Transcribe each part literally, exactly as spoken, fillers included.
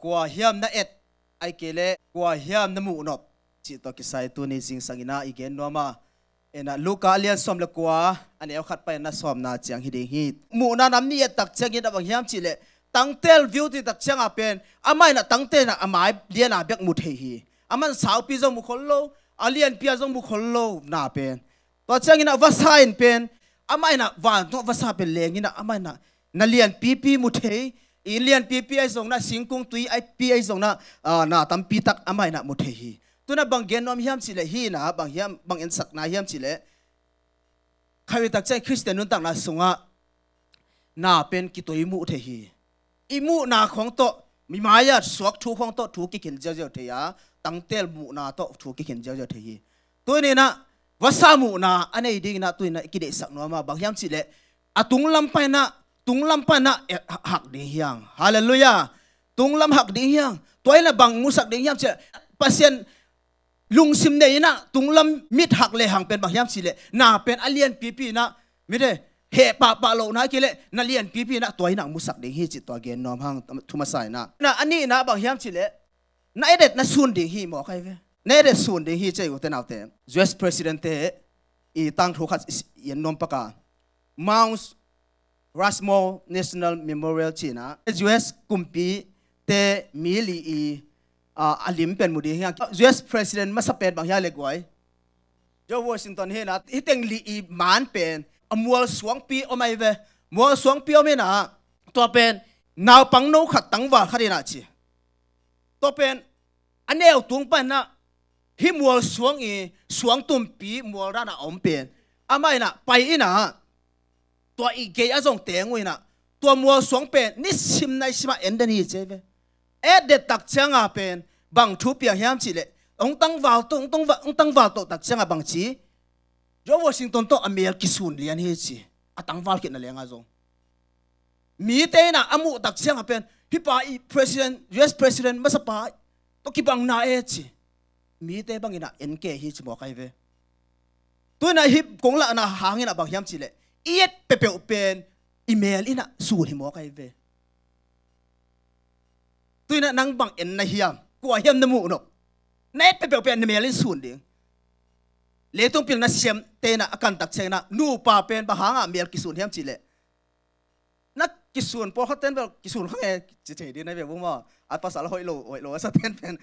kua hiam na et, ahih kei leh kua hiam na muhnop cih tawh kisai tuni zingsang in ah i gen nuam a. Ena, Luka a lian sawm le kua, a neu khat pan a sawmna ciang hi ding hi. Muhna nam nih et tak ciangin a bang hiam cih leh tangtel view tui tak ciangah pen amah in ah tangtel in ah a mai lian a bek mu thei hi. Aman saupi zong mu khol lo, a lianpi a zong mu khol lo na pen. Tua ciangin ah vasa in pen amah in ah van tawh vasa pen leng in ah amah in ah na lianpipi mu thei, inn lianpipi ahi zong in ah singkung tui ahi pi ahi zong in ah, ah, na tampi tak amah in ah mu thei hi. Tu in ah bang gen nuam hiam cih leh hi in ah bang hiam, bang ensakna hiam cih leh khawi tak ciang Khristian nuntakna sungah na pen kitoi muh thei hi. I muhna khawng tawh, mi mai-ah suak thu khawng tawh thu kikhen ziauziau thei a, tangtel muhna tawh thu kikhen ziauziau thei hi. Tuni in ah vasa muhna a nei ding in ah tuni in ah i kideihsak nuam a, bang hiam cih leh a tunglam pan in ah, tunglam pan in ah, eh, hak ding hi hang. Halleluiah. Tunglam hak ding hi hang. Tua in ah bang musak ding hiam cih leh Pasian lungsim nei in ah tunglam mit hak lehang pen bang hiam cih leh na pen a lianpipi in ah, mite heh pahpah lohna ahih kei leh na lianpipi in ah tua in ah musak ding hi cih tua gen nuam hang, thu masa in ah. Na a nihna bang hiam cih leh na et et na sun ding hi mawk ahi ve. Na et et sun ding hi ci hi, ute naute. U S President te i tangthu khat i en nuam pak a, Mount Rushmore National Memorial ci in ah, U S kumpite mi li i, a, a lim pen mu ding hi hang. U S President masa pen bang hiam leh guai, George Washington hi in ah, hih teng li i man pen a mual suangpi om ahi ve. Mual suangpi om in ah, tua pen naupangno khat tangval khat in ah ci. Tua pen a neu tung pan in ah hih mual suang i suangtumpi mual dan a om pen amah in ah pai in ah tua i gei a zong teng uh in ah, tua mual suang pen nisim naisim ah en den hi ci ahi ve. Et det tak ciangah pen bang thu piang hiam cih leh hong tangval to, hong tangval, hong tangval to tak ciangah bang ci, George Washington tawh a mel kisun lian hi ci. A tangval khitna lengah zong mite in ah a muh tak ciangah pen hih pa i President, U S President masa pa tawh kibang na e ci. Mite bang in ah en kei hi ci mawk ahi ve. Tu in ah hih kong lahna hang in ah bang hiam cih leh i et peuhpeuh pen i mel in ah sun hi mawk ahi ve. Tu in ah nang bang en na hiam, kua hiam na muhnop? Na et peuhpeuh pen na mel in sun ding. Leitung pilna siamte in ah a kan tak ciang in ah nupa pen bang hangah mel kisun hiam cih leh na kisun, pawlkhat ten bel kisun kha nge ci thei ding na ve bu maw. A pasal hoih lo, hoih lo a sa ten pen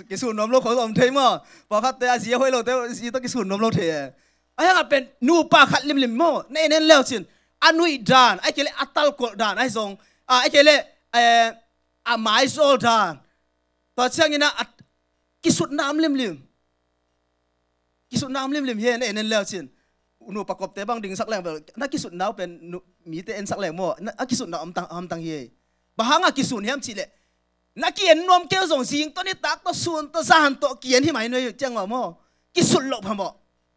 kisun nuam lo khong om thei maw. Pawlkhat te a zi a hoih lo te zi tawh kisun nuam lo thei e. A hiangah pen nupa khat limlim maw, na en en leu cin a nuih dan, ahih kei leh a talkolh dan ahi zong, a, ahih kei leh, eh, a maizawl dan. Tua ciangin ah a kisutna om limlim. Kisutna om limlim hi, na en en leu cin. Nupa kopte bang dingsak leng bel na kisutna uh pen nu-, mite ensak leng maw, na, a kisutna om tang, om tang hi. Bang hangah kisun hiam cih leh na ki-en nuam kei uh zong zing tawh nitak tawh sun tawh zan tawh ki-en hi mai nuai uh ciang uh maw. Kisut loh pha maw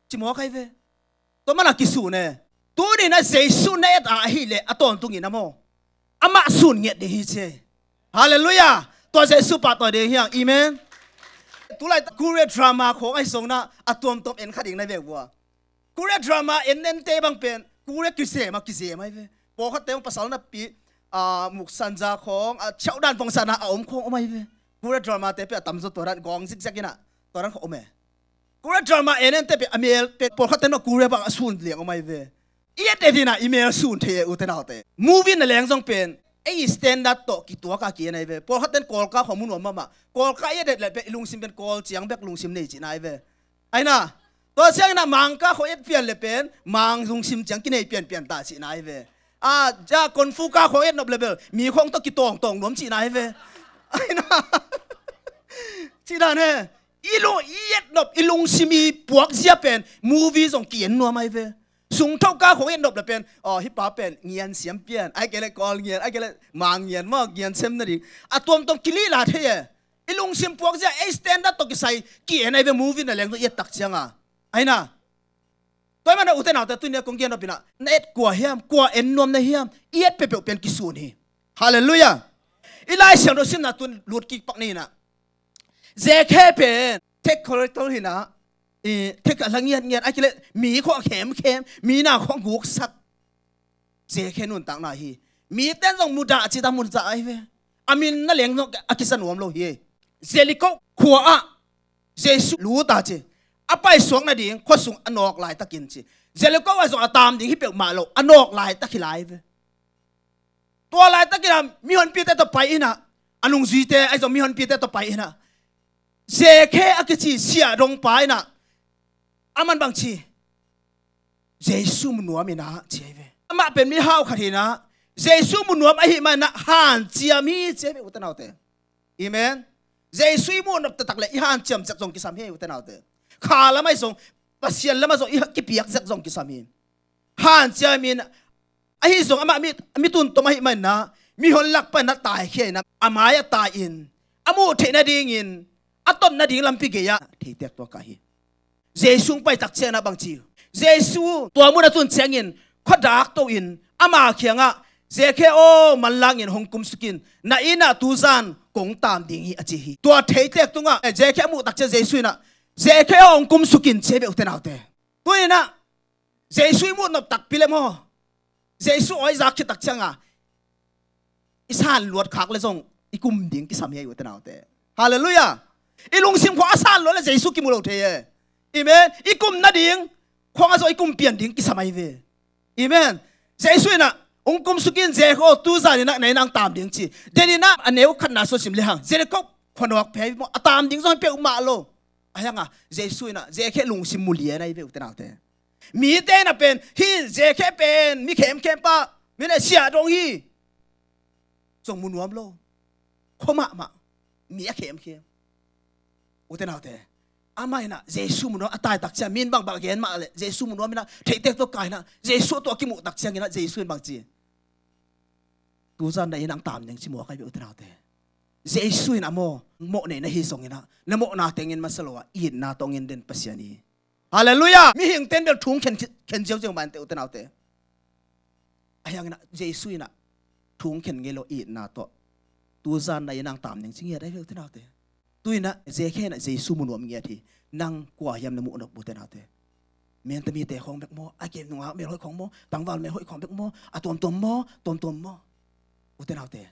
ci mawk ahi ve. Tua manin kisun e. Tuni in ah Jesu na et a ahih leh a tawntungin ah maw, amah sun ngiat ding hi ci. Halleluiah. Tua Jesu pahtawi ding hi hang. Amen. Tulai Korea drama khawng ahi zong in ah a tuamtuam en kha ding na ve uh a. Korea drama en ente bang pen Korea kizem a kizem ahi ve. Pawlkhatte bang pasal napi, a, muksan za khawng, a, chaudan vongsan a a om khawng om ahi ve. Korea drama te pen a tamzaw tua dan gawng zikziak in ah tua dan khawng om e. Korea drama en ente pen a mel pen pawlkhat ten bang Korea bang a sun liang om ahi ve. I et et in ah i mel sun thei e, ute naute. Movie na leng zong pen ei standard tawh kituak a ki-en ahi ve. Pawlkhat ten Kawlka khawng mu nuam mahmah. Kawlka i et et leh pen i lungsim pen Kawl ciang bek lungsim nei cihna ahi ve. Ahi na. Tua ciangin ah Mangka khawng et pian leh pen Mang lungsim ciang kinei pianpian ta cihna ahi ve. A, ja, kung fu ka khawng et nop leh bel mi khawng tawh kitawngtawng nuam cihna ahi ve. Ahi na. Cih dan e. I lung, i et nop, i lungsim i puakzia pen movie zong ki-en nuam ahi ve. Sungtho ka khawng et nop leh pen, aw, hih pa pen ngian siam pian, ahih kei leh Kawl ngian, ahih kei leh Mang ngian maw, ngian sem na ding. A tuamtuam kilihla thei e. I lungsim puakzia, ei standard tawh kisai ki-en ahi ve, movie na leng zong i et tak ciang a. Ahi na. Tua ahih manin ah ute naute, tuni a kong gen nop in ah na et kua hiam, kua en nuam na hiam, i et peuhpeuh pen kisun hi. Halleluiah. I Lai Siangtho simna tun lut kik pak ni in ah, Zekhe pen tax collector hi in ah, i, tax a la ngiatngiat, ahih kei leh mi khawng a khemkhem, mi na khawng a guksak. Zekhe nuntakna hi. Mite in zong mudah cih tak mudah ahi ve. A min na leng zong a kisa nuam lo hi. Jeriko khua ah Jesu lut a ci. A paisuak nading khuasung a nawk laitakin ci. Jeriko ah zong a tam ding hi peuhmah lo, a nawk laitak hi lai ve. Tua laitakin ah mihonpite tawh pai in ah, a nungzuite ahi zong mihonpite tawh pai in ah, Zekhe a kici siahdongpa in ah, aman bang ci, Jesu mu nuam in ah ci ahi ve. Amah pen mihau khat hi in ah, Jesu mu nuam ahih man in ah hanciam hi ci ahi ve, ute naute. Amen. Jesu i muh nop taktak le i hanciam zek zong kisam hi, ute naute. Kha lamah zong, Pasian lamah zong i kipiak zek zong kisam hi. Hanciam in, ahi zong amah mi, mi tuntom ahih man in ah, mihon lak pan ah taikhia in ah, a mai ah tai in, a muh theih nadingin, a tot nading lampi gei ah theitek tuak hi. Jesu hong pai tak ciangin ah bang ci uh? Jesu tua mun a tun ciangin khuadak to in ama kiangah, Zekhe aw, manlangin hong kumsuk in, na inn ah tuzan kong tam ding hi, a ci hi. Tua theitek tungah, eh, Zekhe a muh tak ciang Jesu in ah, Zekhe aw, hong kumsuk in, ci ahi ve, ute naute. Tu in ah Jesu i muh nop takpi le maw, Jesu awi zak khit tak ciangah i san luat khak le zong i kum ding kisam hi, ute naute. Halleluiah. I lungsim khua a san luat le Jesu kimu lo thei e. Amen. I kum nading khuangah zong i kum pian ding kisam ahi ve. Amen. Jesu in ah, hong kumsuk in, Zekhe aw, tuzan in ah na inn ah hong tam ding, ci. Den in ah a neu khatna sung sim le hang, Jeriko khuanawk phei maw, a tam ding zong hi peuhmah lo. Ahi hangah Jesu in ah Zekhe lungsim mu lian ahi ve, ute naute. Mite in ah pen, hih Zekhe pen mi khemkhem pa, mi ne siahdong hi, zong mu nuam lo. Khua mahmah, mi a khemkhem. Ute naute, amah in ah Jesu mu nuam, a tai tak ciang, min bangbang gen mah le Jesu mu nuam in ah, theitek tawh kai in ah, Jesu tawh a kimuh tak ciangin ah Jesu in bang ci? Tuzan na inn ah hong tam ding, ci mawk ahi ve, ute naute. Jesu in ah maw, mawh nei na hi zongin ah, na mawhna tengin masa lo a, itna tawh hong en den Pasian hi. Halleluiah. Mihingte in bel thu hong khen, khen ziauziau mah inteh, ute naute. Ahi hangin ah Jesu in ah thu hong khen ngei lo, itna tawh. Tuzan na inn ah hong tam ding, ci ngiat ahi ve, ute naute. Tu in ah Zekhe in ah Jesu mu nuam ngiat hi. Nang kua hiam na muh nop, ute naute? Menta mite khawng bek maw, a kem nungak melhoih khawng maw, tangval melhoih khawng bek maw, a tuamtuam maw, tuamtuam maw? Ute naute,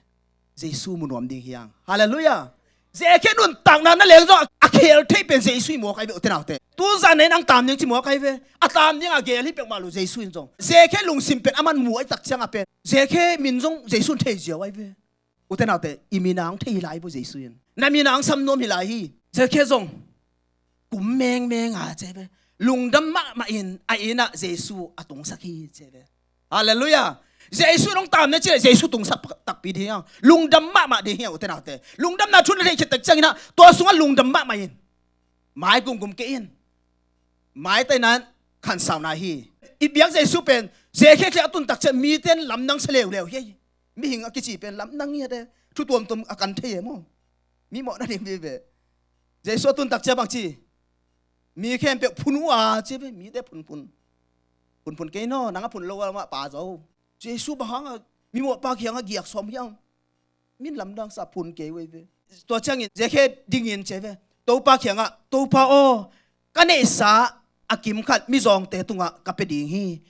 Jesu mu nuam ding hi hang. Halleluiah. Zekhe nuntakna na leng zong a khel thei pen Jesu hi mawk ahi ve, ute naute. Tuzan na inn ah hong tam ding, ci mawk ahi ve. A tam ding a gel hi peuhmah lo Jesu in zong. Zekhe lungsim pen aman mu ahi tak ciangah pen, Zekhe min zong Jesu in thei ziau ahi ve. Ute naute, i min a hong thei hi lai vo Jesu in. Na min a hong sam nuam hi lai hi. Zekhe zong kum mengmeng a, ci ahi ve. Lungdam mahmah in a inn ah Jesu a tungsak hi, ci ahi ve. Halleluiah. Jesu in hong tam na cih leh Jesu tungsak takpi ding hi hang. Lungdam mahmah ding hi hang, ute naute. Lungdamna thu na theih khit tak ciangin ah tua sungah lungdam mahmah in. Mai gumgum kei in. Maitai nan khansauna hi. I biak Jesu pen Zekhe kiang a tun tak ciang mite in lamdang sa leuleu hi. Mihing a kici pen lamdang hi a te. Thu tuamtuam a kan thei e maw. Mi mawhna ding vive. Jesu a tun tak ciang bang ci? Mi khempeuh phun uh a, ci ve, mite phunphun. Phunphun kei naw, nang a phun lo a mah pa zo. Jesu bang hangah mi mawhpa kiangah giak sawm hiam? Min lamdang sa, phun kei uh ei ve. Tua ciangin Zekhe dingin ci ve, Topa kiangah, Topa aw, ka neihsa a kim khat mizawngte tungah ka pia ding hi.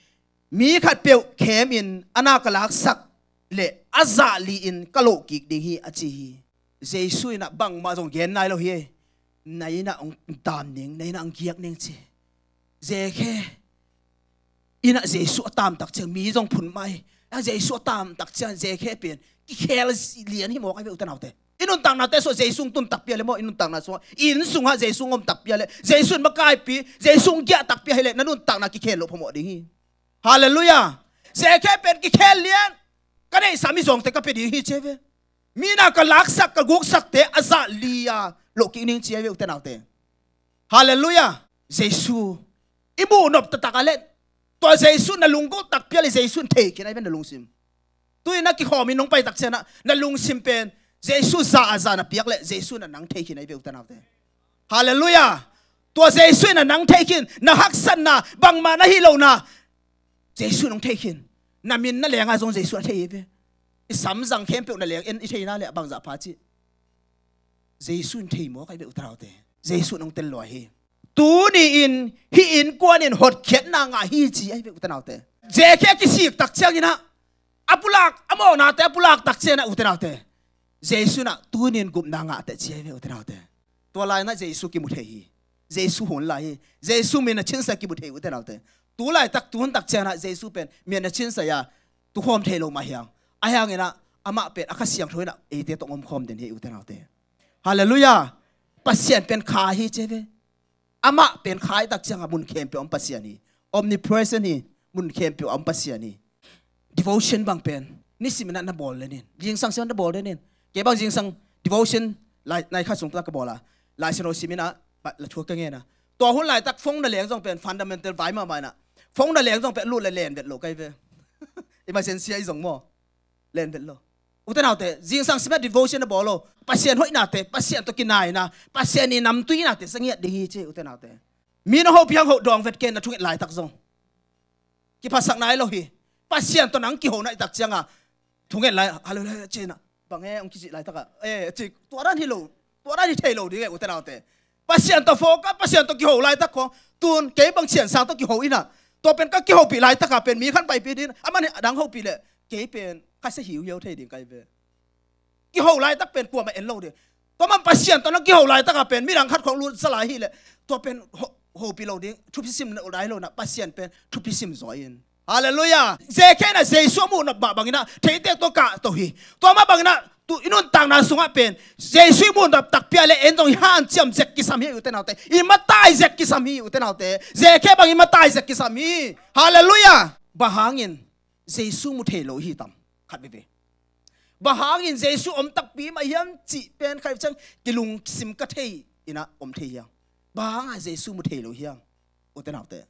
Mi khatpeuh khemin a na ka laksak le a zah li-in ka lohkik ding hi, a ci hi. Jesu in ah bangmah zong gen nai lo hi. Na inn ah hong tam ning, na inn ah hong giak ning, ci. Zekhe in ah Jesu a tam tak ciang mi zong phun mah hi. A Jesu a tam tak ciang Zekhe pen kikhel lian hi mawk ahi ve, ute naute. I nuntaknate sungah Jesu hong tun takpi a le maw, i nuntakna sungah, i inn sungah Jesu hong om takpi a le, Jesu in makaipi, Jesu hong giah takpi a hi le, na nuntakna kikhel loh phamawh ding hi. Halleluiah. Zekhe pen kikhel lian, ka neihsa mizawngte ka pia ding hi, ci ve. Mi na ka laksak, ka guksakte a zah li-a lohkik ning, ci ahi ve, ute naute. Halleluiah. Jesu i muh nop taktak a le, tua Jesu na lunggulh takpi a le, Jesu in thei khin ahi ve na lungsim. Tu in ah kikhawmin nong pai tak ciang ah na lungsim pen Jesu zah a zah na piak le, Jesu in ah nang thei khin ahi ve, ute naute. Halleluiah. Tua Jesu in ah nang thei khin, na haksatna, bangmah na hih lohna Jesu in hong thei khin. Na min na leng a zong Jesu in a thei hi ve. I samzang khempeuh na leng en i theihna le bangzah pha cih, Jesu in thei mawk ahi ve, ute naute. Jesu in hong tel lua hi. Tuni-in hih innkuan in hotkhiatna ngah hi, ci ahi ve, ute naute. Zekhe a kisik tak ciangin ah, a pulak, a mawhnate a pulak tak ciangin ah, ute naute, Jesu in ah tunin gupna ngah teh ci hi ve, ute naute. Tua lai-in ah Jesu kimu thei hi. Jesu hun lai hi. Jesu min a chinsa kimu thei, ute naute. Tu laitak, tu hun tak ciangin ah Jesu pen min a chinsa a, tukhawm thei lo mah hi hang. Ahi hangin ah amah pen a Kha Siangtho in ah eite tawh omkhawm den hi, ute naute. Halleluiah. Pasian pen kha hi ci hi ve. Amah pen kha ahih tak ciangin mun khempeuh a om Pasian hi. Omnipresent hi. Mun khempeuh a om Pasian hi. Devotion bang pen nisimin ah na bawl den in. Zingsang simin ah na bawl den in. Kei bang zingsang devotion lai, nai khat sung tak ka bawl a, Lai Siangtho simin ah, la thu ka ngen a. Tua hun laitak phone na leng zong pen fundamental vai mahmah in ah, phone na leng zong pen lut leh len vet lo ka hi ve. Emergency ahi zong maw, len vet lo. Ute naute, zingsang simin ah devotion na bawl lo. Pasian hoihnate, Pasian tawh kinaina, Pasian i namtuinate sa ngiat ding hi ci, ute naute. Mi na hopih hang, hoh dawng vet kei, na thunget laitak zong kiphatsakna hi lo hi. Pasian tawh nang kihona ahih tak ciangin thunget lai, halleluiah, ci-in ah, bang e hong kici laitak ah, e, ci, tua dan hi lo, tua dan hi thei lo ding e, ute naute. Pasian tawh focus, Pasian tawh kiho laitak khawng, tun kei bang Sian Sang tawh kiho in ah, tua pen ka kihopih laitak ah pen mi khat paipih ding, aman a dang hopih leh kei pen ka sia hiuhiau thei ding ka hi ve. Kiho laitak pen kuamah en lo ding. Tua man Pasian tawh na kiho laitak ah pen midang khat khawng lut sa lai hi leh, tua pen ho, hopih lo ding, thupi sim lo dai lo in ah, Pasian pen thupi sim zaw in. Halleluiah. Zekhia in ah Jesu a muh nop mah bangin ah theite tawh kahto hi. Tua mah bangin ah tu i nuntakna sungah pen Jesu i muh nop takpi a leh en zong i hanciam zek kisam hi, ute naute. I matai zek kisam hi, ute naute. Zekhia bang i matai zek kisam hi. Halleluiah. Bang hangin Jesu mu thei lo i hi tam? Khat veve. Bang hangin Jesu om takpi mah hiam cih pen khat ciang kilungsim ka thei in ah om thei hiam? Bang hangin Jesu mu thei lo hiam, ute naute?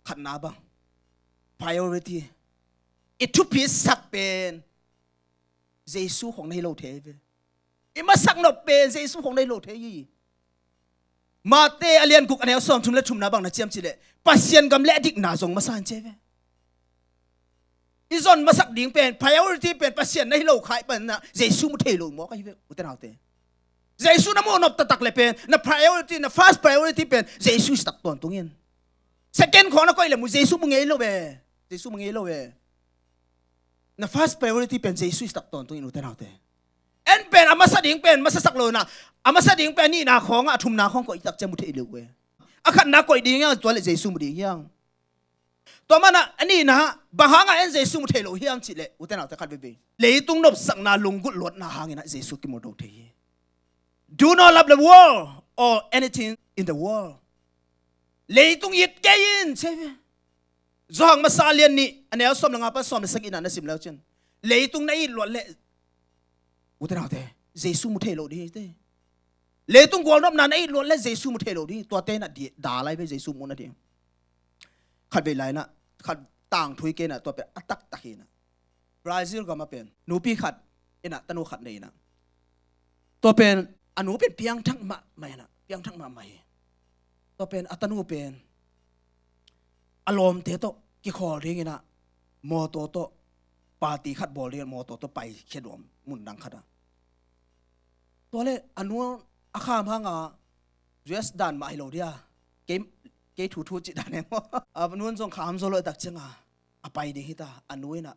Khatna bang, priority. I thupisak pen Jesu khong na hi lo thei ve. I masak nop pen Jesu khong na hi lo thei hi. Mate a lian guk a neu sawmthum le thumna bang na ci hiam cih leh, Pasian gam le a dikna zong masa in ci hi ve. I zon masak ding pen, priority pen Pasian na hi lo kha ahih manin ah Jesu mu thei lo mawk ahi ve, ute naute. Jesu na muh nop taktak leh pen na priority, na first priority pen Jesu hi tak tawntung in. Second khawng na koih leh mu, Jesu mu ngei lo ve. Jesu mu ngei lo ve. Na first priority pen Jesu hi tak tawntung in, ute naute. En pen a masa ding pen masasak lo in ah, a masa ding pen a nihna khawng ah, a thumna khawng koih tak ciang mu thei lo ve. A khatna koih ding hiam, tua leh Jesu mu ding hiam? Tua man ah a nihna, bang hangin en Jesu mu thei lo hiam cih leh, ute naute, khat veve. Leitung nopsakna lunggulh luatna hangin ah Jesu kimu do thei hi. Do not love the world or anything in the world. Leitung it kei in ci hi ve. Johan masa a lian nih a neu sawm le nga pan sawm le sagihna na sim le uh cin, leitung na it luat leh, ute naute, Jesu mu thei lo ding hi te. Leitung gualnopna na it luat leh Jesu mu thei lo ding hi. Tuate in ah da lai ve, Jesu muhna ding. Khat vei lai in ah, khat tangthu hi kei in ah, tua pen a taktak hi in ah. Brazil gam ah pen nupi khat in ah tanu khat nei in ah, tua pen a nu pen piangthak mahmah in ah, piangthak mahmah hi. Tua pen a tanu pen a lawmte tawh kikhawl dingin ah mawtaw tawh, party khat bawl dingin mawtaw tawh paikhia nuam mun dang khat ah. Tua leh a nu a kham hang a, U S dan mah hi lo dia, kei, kei thu thu cih dan e maw. A nu in zong kham zaw lo ahih tak ciang a, a pai ding hi ta. A nu in ah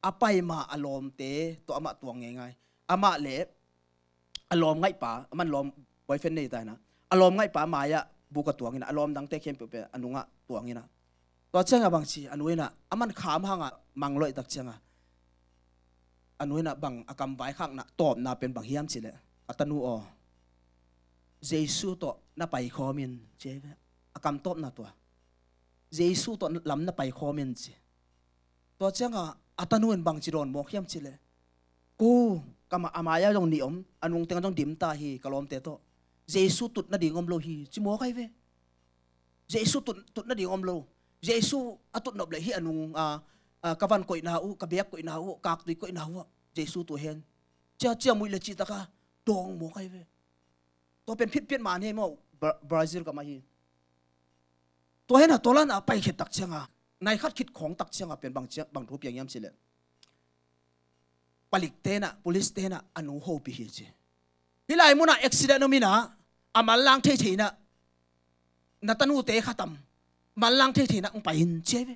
a pai ma a lawmte tawh amah tuang ngeingai. Amah leh a lawm ngaihpa, aman lawm boyfriend nei ta in ah, a lawm ngaihpa mai-ah buk ah tuang in ah, a lawm dangte khempeuh pen a nungah tuang in ah. Tua ciang a bang ci, a nu in ah aman kham hang a mang lo ahih tak ciang a, a nu in ah bang a kam vaikhakna tawpna pen bang hiam cih leh, a tanu aw, Jesu tawh na paikhawm in ci hi ve. A kam tawpna tua, Jesu tawh lam na paikhawm in ci. Tua ciang a, a tanu in bang ci dawn mawk hiam cih leh, ko, ka ma, a mai-ah zong nih om, a nungteng zong dim ta hi, ka lawmte tawh. Jesu tut nading om lo hi, ci mawk ahi ve. Jesu tut, tut nading om lo. Jesu a tut nop leh hih a nung, a, a, ka van koihna uh, ka bek koihna uh, kaktui koihna uh ah Jesu tu hen, cia, cia muih leh cih tak a dawng mawk ahi ve. Tua pen phitphiat man hi maw, Bra-, Brazil gam ah hi. Tua hi in ah, tua lai-in a paikhiat tak ciang a, nai khat khit khawng tak ciang a pen bang ciang, bang thu piang hiam cih leh, palikte in ah, police-te in ah a nu hopih hi ci. Hih lai mun ah accident om in ah, a manlang theithei in ah, na tanute kha tam, manlang theithei in ah hong pai in ci hi ve.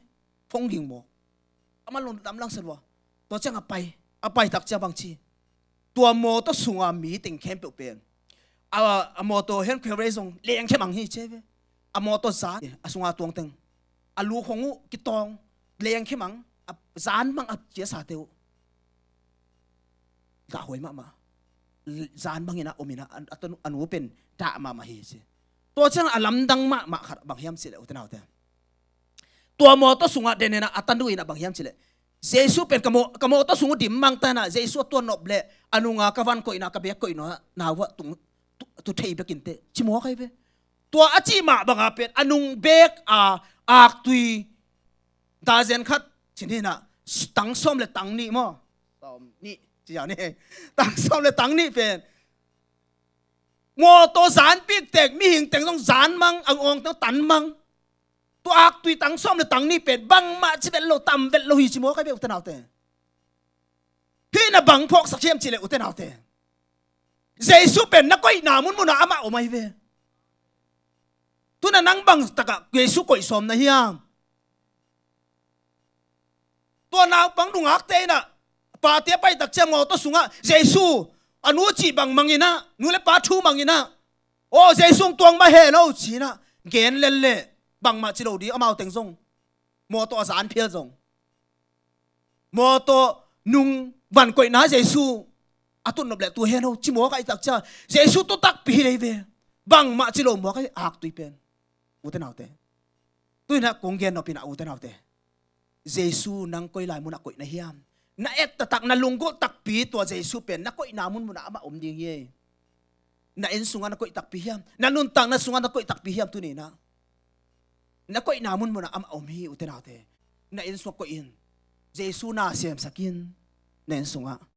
Phone ging mawk. A man lo lamlang sa lua. Tua ciang a pai, a pai tak ciang bang ci, Tua mawtaw sunga mi teng khempeuh pen a, a mawtaw hen khuairei zong lengkhia mang hi ci ve. A mawtaw zan a sunga tuang teng a lu khong uh kitawng lengkhia mang, a zan mang a ciasate uh. Dah huai mahmah. Zan bangin a om in a, a, a nu pen dah mahmah hi ci. Tua ciang a lamdang mahmah khat bang hiam cileh ute naute, tua mawtaw sungah den in a, a tanu in a bang hiam cileh, Jesu pen ka maw, ka mawtaw sung uh dim mang ta in a, Jesu a tuan nop leh a nunga ka van koihna, ka bek koihna nau ah tung tu, tu thei bekin teh ci mawk ahi ve. Tua a cih mah banga pen a nung bek a aktui dazen khat cin hi in a, tang sawm le tang nih maw? Sawm nih ci ziau ni. Tang sawm le tang nih pen mawtaw zanpik tek, mihing teng zong zan mang, ang awng teng tan mang. Tua aktui tang sawm le tang nih pen bangmah ci vet lo, tam vet lo hi ci mawk ahi ve ute naute. Hih na bang phawksak hiam cileh ute naute, Jesu pen na koihna munmunah amah om ahi ve. Tu in a nang bang takah Jesu koih sawm na hiam? Tua naupang nungakte in a, pate a pai tak ciang mawtaw sungah Jesu a nu cih bang mang in a, nu le pa thu mang in a, aw Jesu hong tuang mah hen aw ci in a, gen lel leh bangmah ci lo ding, amau teng zong. Mawtaw a zan phial zong, mawtaw nung van koihna Jesu a tut nop leh tu hen aw ci mawk ahi tak ciang Jesu tu takpi hi lei ve. Bangmah ci lo mawk ahi aktui pen. Ute naute, tu in a kong gen nop in a ute naute, Jesu nang koi lai munah koih na hiam? Na et taktak, na lunggulh takpi tua Jesu pen na koihna munmunah amah om ding hi. Na inn sungah na koih takpi hiam? Na nuntakna sungah na koih takpi hiam tuni in a? Na koihna munmunah amah om hi ute naute. Na inn sungah koih in. Jesu na semsak in na inn sungah.